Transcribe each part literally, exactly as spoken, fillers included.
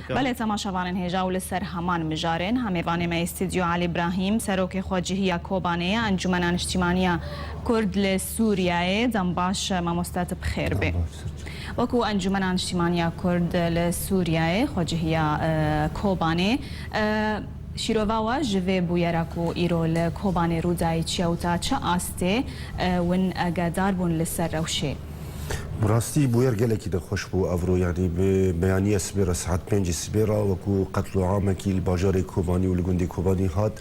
Belê, temaşevanên hêja û li ser heman mijarên, ha mêvanê me yê stûdyo Elî Brahîm, serokê xwecihiya Kobanê ye, Encûmena Niştîmaniya Kurd li Sûriyeyê. Dem baş, mamoste, tu bi xêr bê. Dem baş, ser çav. Wekû Encûmena Niştîmaniya Kurd li Sûriyeyê, xwecihiya, e, Kobanê, e, şîrova we ji vê bûyera ku îro li Kobanê rû dayî çi ye û ta çi astê, e, win agedar bûn li ser rewşê? Bi rastî bûyer gelekî nexweş bû evro, yanî bi beyaniya sibê re saet pêncî sibê re wekû qetl û amekî li bajarê Kobanî û li gundê Kobanî hat,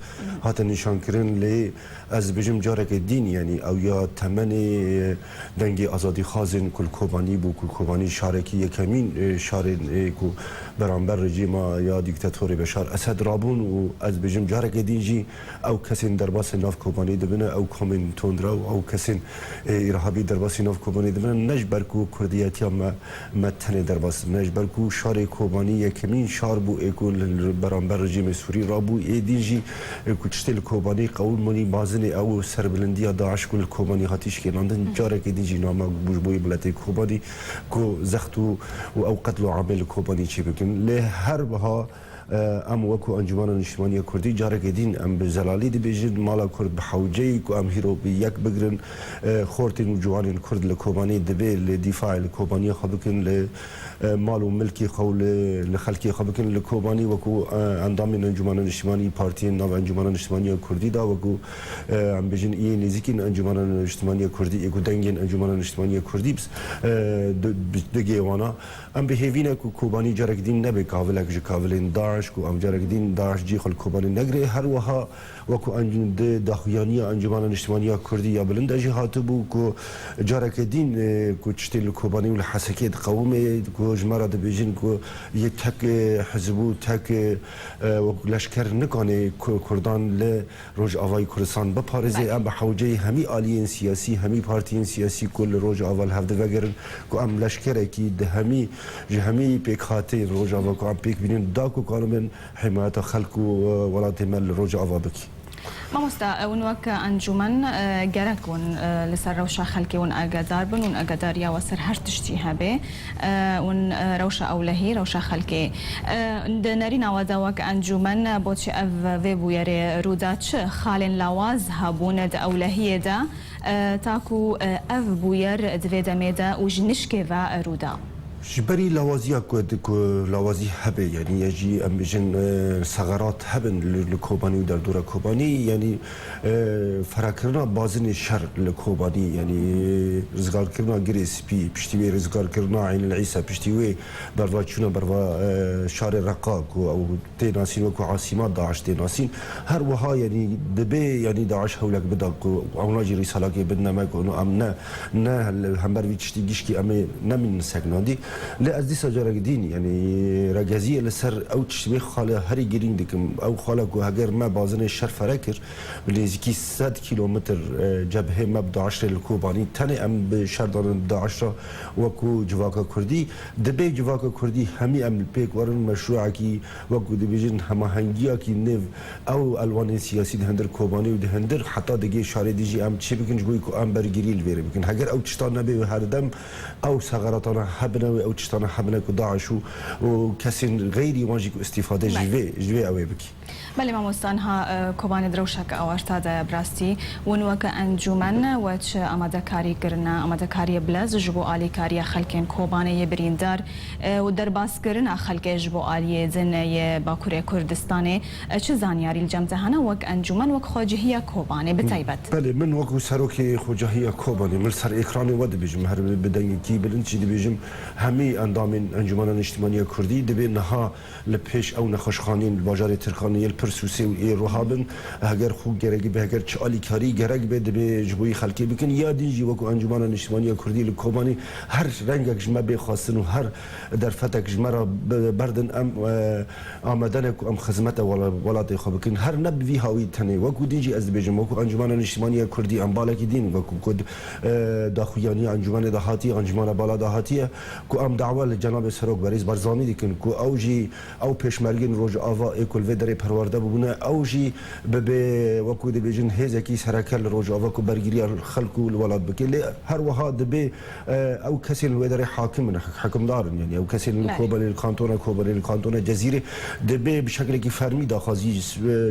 hate nîşankirin, lê ez dibêjim careke din, yanî ew ya temenê dengê azadîxwazên ku li Kobanî bû, ku li Kobanî şarekî yekemîn, e, şarên, e, ku beramber rejîma ya dîktatorê Beşar Esed rabûn û ez dibêjim careke din jî ew kesên derbasê nav Kobanî dibine, ew komên tundrew, ew kesên, e, îrhabî derbasî nav Kobanî dibine, ne ji ber ku kurdiyetiya me, me tenê derbas dibine, ji ber ku şarê Kobanî yekemîn şar bû ê ku li, li beramber rejîmê Sûrî rabû, ê din jî, e, ku tiştê li Kobanî qewimî, bazinê ew serbilindiya DAIŞ ku li Kobanî hatî şikênandin, careke din jî nama bû ji bo yê miletê Kobanî ku zext û, û ew qetl û amê li Kobanî çêbikin. Lê her wiha, e, em wekû Encûmena Niştîmaniya Kurdî careke din em bi zelalî dibêjin, mala Kurd bi hewceyî ku em hîro bi yek bigrin, e, xortên û ciwanên Kurd li Kobanî divê li dîfaê li Kobaniya xwe bikin, li, e, mal û milkê xwe û li, li xelkê xwe bikin. Li Kobanî wekû, e, endamên Encûmena Niştîmanî, partiyên nav Encûmena Niştîmaniya Kurdî de wekû, e, em bêjin, yên nêzîkîn Encûmena Niştîmaniya Kurdî, ê ku dengên Encûmena Niştîmaniya Kurdî bis-, e, di-, bi-, digê wana. Em bi hêvî ne ku Kobanî carek din nebe kavilek ji kavilên DAIŞ, ku em carek din DAIŞ cî xwe li Kobanî negire. Her wiha wekû enc-, di daxuyaniya Encûmena Niştîmaniya Kurdî ya bilind de jî hatibû ku careke din, e, ku tiştê li Kobanî û li Hesekê diqewime, ku ji me re dibêjin ku yê tek, e, hizb û tek, e, e, wek leşker nikane ku-, Kurdan li Rojavayê Kurdistan biparêze. Belê. Em bi hewceyî hemî aliyên siyasî, hemî partiyên siyasî ku li Rojava li hev divegerin, ku em leşkerekî di hemî, ji hemî pêkhateyên Rojava ku em pêk bînin, da ku karibin himayeta xelk û, e, welatê me li Rojava bikî. Mamosta, e, hûn wek encûmen, e, gerek hûn, e, li ser rewşa xelkê hûn agedar bin, hûn agedariya we ser her tiştî hebe, e, hûn, e, rewşa ewlehî, rewşa xelkê. E, di nerîna we de wek encûmen, e, bo çi ev vê bûyerê rû da, çi xalên lawaz hebûn di ewlehiyê de, e, ta ku, e, ev bûyer di vê demê de û ji nişkê ve rû da? Ji berî lawaziya ku, ku lawazî hebe, yanî ya jî em bêjin, e, segerat hebin li, li Kobanî û derdora Kobanî, yanî, e, ferakirina bazinê şer li Kobanî, yanî, e, rizgarkirina Girê Spî, piştî wê rizgarkirina Eynil Îsa, piştî wê bervaçûna berva, e, şarê Reqa ku ew tê nasîn, wekû asîma DAIŞ tê nasîn. Her wiha, yanî, dibê, yanî, DAIŞ hewlek bida ku ewna jî rîsalakê bidine me ku, no, em ne, ne li hember vî tiştî gişkî em ê nemînin seknandî. Lê ez dîsa carek din, yanî, regeziyê li ser ew tişt, vê xala herî girîng dikim. Ew xala ku heger me bazinê şer fere kir, bi nêzîkî sed kîlometr, e, cebhê me bi DAIŞ re li Kobanî, tenê em bi şer danin DAIŞ re wekû civaka Kurdî. Dibê civaka Kurdî hemî em li pêk werin, meşrûekî, wekû dibêjin, hemahengiyakî nêv ew elwanên siyasî di hundir Kobanî û di hundir heta digê şarê din jî em çê bikin, ji bo ku em bergirî li vê re bikin. Heger ew tiştan nebe, her dem ew segeratana hebine wê, ew tiştana hebine ku DAIŞ û, û kesên xeyrî wan jî ku îstîfade ji Belê. vê, ji vê ew ê bikî. Belê mamosta, niha, e, Kobanê di rewşeke awerta de ye, bi rastî. Hûn weke encûmen we çi amadekarî kirine, amadekariyê bilez ji bo alîkariya xelkên Kobanê yê birîndar, e, û derbaskirina xelkê ji bo aliyê din yê Bakurê Kurdistanê, e, çi zanyarî li cem te hene wek encûmen, wek xwecihiya Kobanê bi taybet? Belê, min wekû serokê xwecihiya Kobanê, min ser êkranê we dibêjim, her bi dengekî bilind jî dibêjim, hemî endamên Encûmena Niştîmaniya Kurdî dibê niha li pêş ew nexweşxaneyên li bajarê Tirkanê yê li Pirsûsê û ê Ruha bin. Heger xwe gerek be, heger çi alîkarî gerek be, dibê ji bo yê xelkê bikin. Ya din jî wekû Encûmena Niştîmaniya Kurdî li Kobanî her rengek ji me bê xwestin û her derfetek ji me re bi-, berdin, em, e, amade ne ku em xizmete wela-, welatê xwe bikin. Her ne bi vî hawî tenê. Wekû din jî ez dibêjim, wekû Encûmena Niştîmaniya Kurdî em balekî din, wekû ku, e, daxuyaniya encûmenê de hatiye, encûmena bala de hatiye, ku Em dawa li Cenabê Serok Berêz Barzanî dikin ku ew jî ew pêşmergên Rojava ê ku li vê derê perwerde bûbûne, ew jî bibe, wekû dibêjin, hêzekî sereke li Rojava ku bergiriya xelk û li welat bike. Lê her wiha dibê, e, ew kesên li wê derê hakim in, hikimdar in, yanî ew kesên li Belê. Kobanê, li kantona Kobanê, li kantona Cezîrê dibê bi şeklekî fermî daxwazî ji,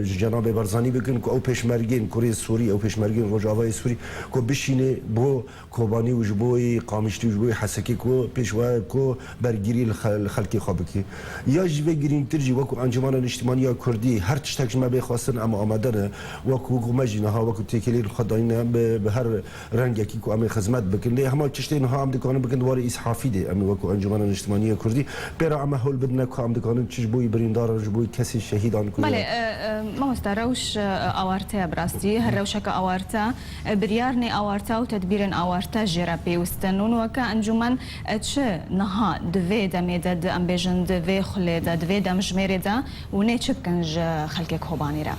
ji Cenabê Barzanî bikin ku ew pêşmergên kurê Sûrî, ew pêşmergên Rojavayê Sûrî ku bişîne bo Kobanî û ji bo wî Qamişlî û ji bo wî Hesekê ku pêş ve ku bergirî li xel-, li xelkê xwe bike. Ya ji vê girîngtir jî wekû Encûmena Niştimanî ya Kurdî her tiştek ji me bê xwestin em amade ne. Wekû ku me jî niha wekû têkilî li xwe dayîne bi, bi her rengekî ku em ê xizmet bikin. Lê hema tiştê niha em dikarin bikin di warê îshafî de em ê wekû Encûmena Niştimanî ya Kurdî pê re em ê hewl bidine ku em dikarin çi ji bo wî birîndaran, ji bo wî kesên şehîdan ku Belê, e, e, mamosta, rewş, e, awarteya bi rastî, her rewşeke awarte, e, biryarnê awarta û tedbîrên awarte jê re pêwist in. Hûn weke encûmen, e, çi niha di vê demê de, di, em bêjin, di vê xulê de, di vê demjimêrê de hûn ê çi bikin ji xelkê Kobanî re?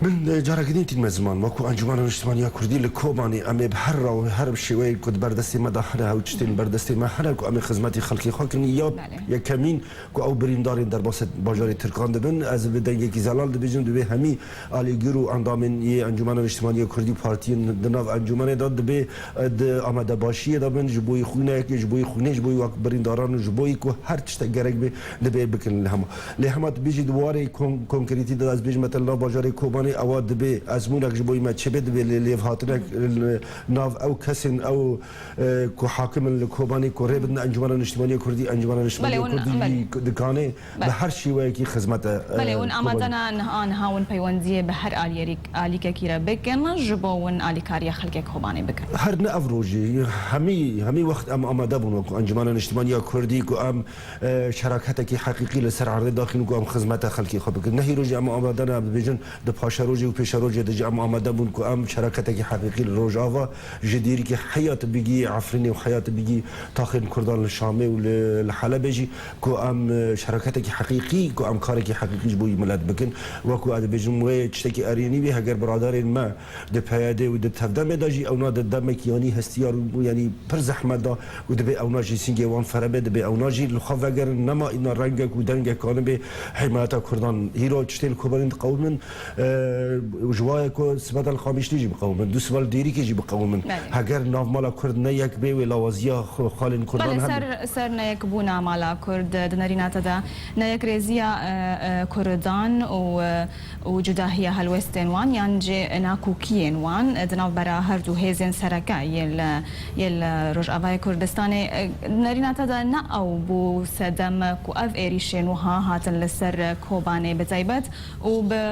Min, e, careke din tînme ziman, wekû Encûmena Niştimanî ya Kurdî li Kobanê em ê bi her raw, her şêweyê ku di ber destê me de hene, ew tiştên ber destê me hene ku em ê xizmetî xelkê xwe kin, ya Belê. yekemîn, ku ew birîndarên derbasê bajarê Tirkan dibin. Ez bi dengekî zelal dibêjim, divê hemî alîgir û endamên yê Encûmena Niştimanî ya Kurdî û partiyên di nav encûmenê de dibê, e, di amadebaşiyê de bin, ji bo yî xwînek, ji bo yî xwînê, ji bo yî wek birîndaran û ji bo yî ku her tiştek gerek bê dibê bikin li hema. Lê hema tu bêjî di warê kon-, konkretî de ez bêjim, mesela li nav bajarê Kobanê ewa dibê ezmûnek ji bo yî me çêbê, dibê lê lêvhatinek li nav ew kesên ew e, ku hakim in li Kobanê ku rê bidin Encûmena Niştimanî ya Kurdî, Encûmena Niştimanî Belê, ya hûn, Kurdî belê. jî dikanê bi Belê. her şêweyekî xizmete, e, Belê, hûn Kobanê. amade ne niha, niha hûn peywendiyê bi her aliyerîk-, alîkekî re bikin, ji bo hûn alîkariya xelkê Kobanê bikin. Her ne ev rojê, hemî, hemî wext em amade bûn wekû Encûmena Niştimanî ya Kurdî ku em, e, şeraketekî heqîqî li ser erdê daxîn ku em xizmete xelkê xwe bikin. Ne hîro jî em amade ne, em dibêjin, Di paşerojê û pêşerojê de jî em amade bûn ku em şereketekî heqîqî li Rojava ji dêrikî heya tu bigî Efrînê û heya tu bigî taxên Kurdan li Şamê û li, li Helebê jî ku em, e, şereketekî heqîqî, ku em karekî heqîqî ji bo wî milet bikin. Wekû ez dibêjim wê tiştekî erênî bê, heger biraderên me di P Y D û di Tevdemê de jî ewna di demek yanî hestiyar û yanî pir zehmet da û dibê ewna jî sîngê wan fere be, dibê ewna jî li xwe vegerin, nema îna rengek û dengek kanibê hîmayeta Kurdan. Hîro tiştê li Kobanê diqewimin, e, ji wayê ku sibe de li Qamişlî jî biqewimin, du sibe li Dêrikê jî biqewimin. Belê. Heger navmala Kurd ne yek bê, wê lawaziya xwe-, xalên Kurdan Belê, hebe. ser, ser neyekbûna mala Kurd, di nerîna te de neyekrêziya, e, e, Kurdan û, e, û cudahiya helwestên wan yan jî nakokiyên wan di navbera her du hêzên sereke yên li, yên li Rojavayê Kurdistanê. Nerîna te de ne ew bû sedem ku ev êrîşên wiha hatin li ser Kobanê bi taybet û bi,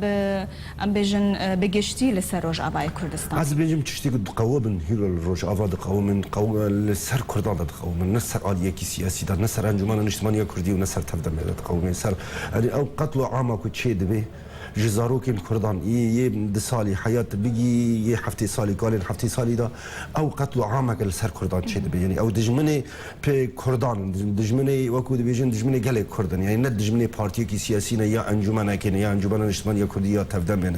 bi, em bêjin, bi giştî li ser Rojavayê Kurdistan? Ez bêjim tiştê ku diqewimin, hîro li Rojava diqewimin, qew-, li ser Kurdan de diqewimin, ne ser aliyekî siyasî de, ne ser Encûmena Niştimanî ya Kurdî û ne ser Tevdemê de diqewimin. Ser, yanî ew qetl û ama ku çê dibe, ji zarokên Kurdan, yê, yê di salî heyat bigî, yê heftê salî, kalên heftê salî de, ew qetl û ameke li ser Kurdan çêdibe. Yanî ew dijminê pê Kurdan, dijminê, wekû dibêjin, dijminê gelê Kurd in. Yanî ne dijminê partiyekî siyasî ne, ya encûmenekê ne, ya Encûmena Niştimanî ya Kurdî, ya Tevdemê ne.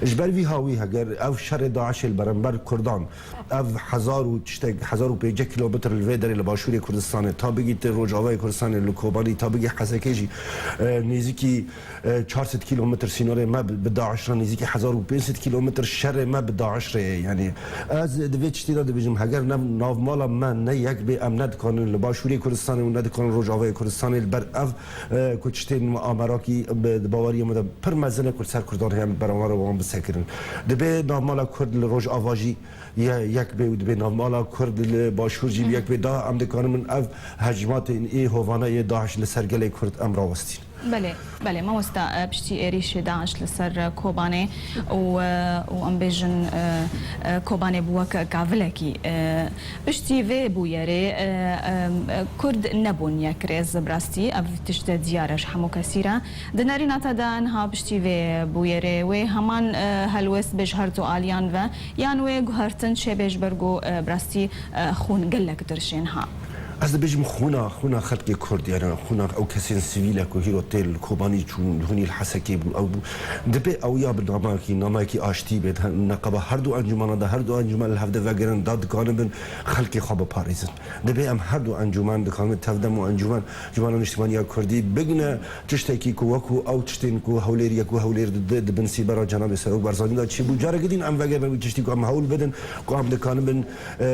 Ji ber vî hawî, heger ev şerê DAIŞê li berember Kurdan, ev hezar û tiştek, hezar û pêncî kilometr li vê derê li başûrê Kurdistanê, ta bigî tê Rojavayê Kurdistanê, li Kobanî, ta bigî Hesekê jî, e, nêzîkî e, çar sed kilometr sînorê me bi, bi DAIŞ re, nêzîkî hezar û pênc sed kilometr şerê me bi DAIŞ re ye. Yanî ez di vê tiştî de dibêjim, heger ne navmala me ne yek bê, em nedikanin li başûrê Kurdistanê û nedikanin Rojavayê Kurdistanê li ber ev, e, ku tiştên amerakî bi, di baweriya me de pir mezin e ku li ser Kurdan heye em li beramberê wan bisekirin. Dibê navmala Kurd li Rojava jî ye-, yek bê û dibê navmala Kurd li başûr jî yek bê. Da em dikanin ev hecmatên ê hovane yê DAIŞ li ser gelê Kurd em rawestîn. Belê, belê, mamosta, e, piştî êrîşê DAIŞ li ser, e, Kobanê û, e, û em bêjin, e, e, Kobanê bû wek kavilekî, e, piştî vê bûyerê, e, e, Kurd nebûn yekrêz, bi rastî ev tişt diyar e ji hemû kesî re. Di nerîna te de niha piştî vê bûyerê wê heman, e, helwest be ji her du aliyan ve, yan wê guhertin çêbe ji ber ku, e, bi rastî, e, xûn gelek dirşên ha? Ez dibêjim xwîna, xwîna xelkê Kurd, yani xwîna ew kesên sivîl e ku hîro tên li Kobanî çûn, li hûnî li Hesekê bûn, ew bû. Dibê ew ya bi namekî, namekî aştî bê, neqeba her du encûmana de, her du encûmen li hevde vegerin, da dikanibin xelkê xwe biparêzin. Dibê em her du encûmen dikanibin, Tevdem û Encûmen, Encûmena Niştimanî ya Kurdî, bigine tiştekî ku wekû ew tiştên ku Hewlêr, yek û Hewlêr di, di, di bin sîbera Cenabê Serok Barzanî de çêbû. Careke din em vegerine wî tiştî ku em hewl bidin, ku em dikanibin, e,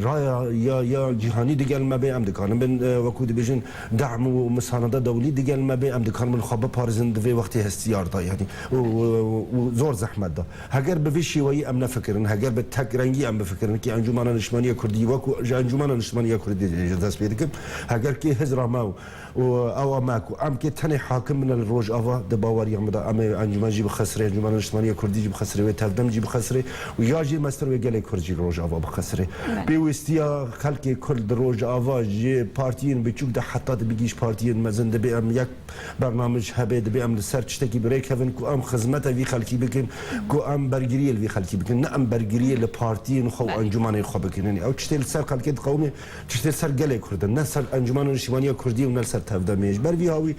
raya ya, ya cîhanî digel me bê, em dikanibin, e, wekû dibêjin dehm û misanada dewlî digel me bê, em dikanibin xwe biparêzin di vê wextê hestiyar de, yanî û, û, û zor zehmet de. Heger bi vê şêweyî em nefikirin, heger bi tek rengî em bifikirin, ki Encûmena Niştimanî ya Kurdî, wekû ji Encûmena Niştimanî ya Kurdî jî dest pê dikim, heger kê hizra me û û ew a me ku em kê tenê hakim bine li Rojava, di baweriya min de em ê encûmen jî bixesirê, Encûmena Niştimanî ya Kurdî jî bixesirê, wê Tevdem jî bixesirê û ya jî mestir wê gelê Kurd jî li Rojava bixesirê. Pêwîstiya xelkê Kurd di Rojava ji partiyên biçûk de heta di bigihîş partiyên mezin, dibê em yek bernamij hebe, dibê em li ser tiştekî bi rê kevin ku em xizmete vî xelkî bikin, ku em bergiriyê li vî xelkî bikin, ne em bergiriyê li partiyên xwe û encûmanên xwe bikin. Yanî ew tiştê li ser xelkê diqewimê, tiştê ser gelê Kurd in, ne ser Encûmena Niştimanî ya Kurdî û ne li ser Tevdemê. Ji ber vî hawî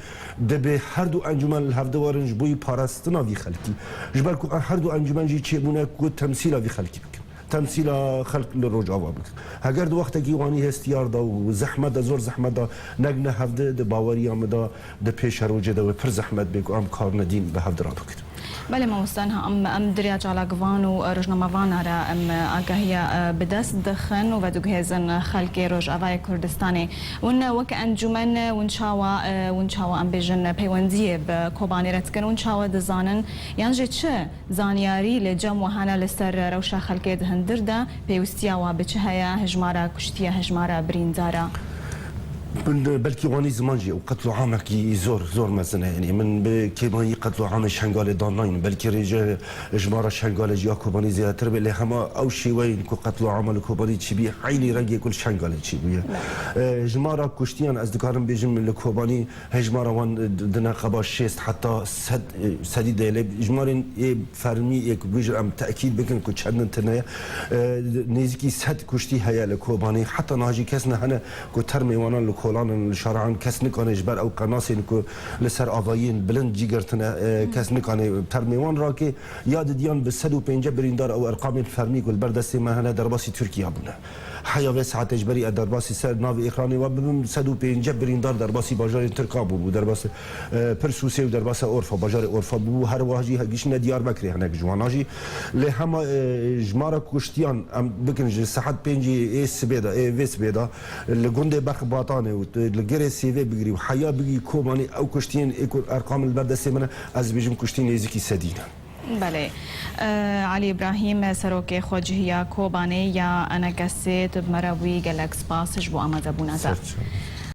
dibê her du encûmen li hevde werin ji bo yî parastina vî xelkî. Ji ber ku her du encûmen jî çêbûne ku temsîla vî xelkî bikin. Temsîla xelk li Rojava bikin. Heger di wextekî wanî hestiyar de û zehmet de, zor zehmet de negine hevde, di baweriya min de di pêşerojê de wê pir zehmet bê ku em karine dîn bi hevde re bikin. Belê mamoste, niha em, em di riya çalakvan û, e, rojnamevana re em, e, agahiya, e, bi dest dixin û vediguhêzin xelkê Rojavayê Kurdistanê. Hûn, e, wek encûmen, e, hûn çawa, e, hûn çawa em bêjin, e, peywendiyê bi Kobanê re dikin? Hûn çawa dizanin? Yan jî çi zanyarî li cem we hene li ser rewşa xelkê di hundir de? Pêwîstiya we bi çi heye? Hejmara kuştiye, hejmara birîndara? Min, e, belkî wanî ziman jî û qetl û amekî zor, zor mezin e. Yanî min bi kêmayî qetl û amê Şengalê dan nayînim. Belkî rêje ji me re Şengalê jî ya Kobanî zêdetir be, lê hema ew şêweyên ku qetl û ama li Kobanî çêbî, eynî rengê ku li Şengalê çêbûye. E, ji me re kuştiyan ez dikarim bêjim li Kobanî hejmara wan, e, di neqeba şêst heta sed, e, sedî de ye. Lê jimarên ê fermî yê ku bêjin em tekîd bikin ku çendin tune ye. E, nêzîkî sed kuştî heye li Kobanê. Heta niha jî kes nehene ku termê wanan li kolan in, li şaran kes nikane ji ber ew qenasên ku li ser avayiyên bilind cî girtine, e, kes nikane termê wan rake. Ya didiyan bi sed û pêncî birîndar ew erqamên fermî ku li ber destê me hene derbasî Tirkiye bûne. Heya vê saetê ji berî ez derbasî ser navê ekranê we bibim, sed û pêncî birîndar derbasî bajarên Tirkan bûbû, derbasî, e, Pirsûsê û derbasî Orfa, bajarê Orfa bûbû, her wiha jî gihiştine Diyarbekirê hinek ji wana jî. Lê hema, e, ji me re kuştiyan em bikin ji saet pêncî ê sibê de, ê vê sibê de, li gundê Berx Batanê û li girê Sêvê bigirî û heya bigî Kobanê ew kuştiyên ê ku erqam li ber destê min e, ez dibêjim kuştî nêzîkî sedî ne. Belê. E, Elî Îbrahîm, serokê xwecihiya Kobanê ya Enekesê, tu bi me re bûyî, gelek spas ji bo amadebûna te. Ser çav.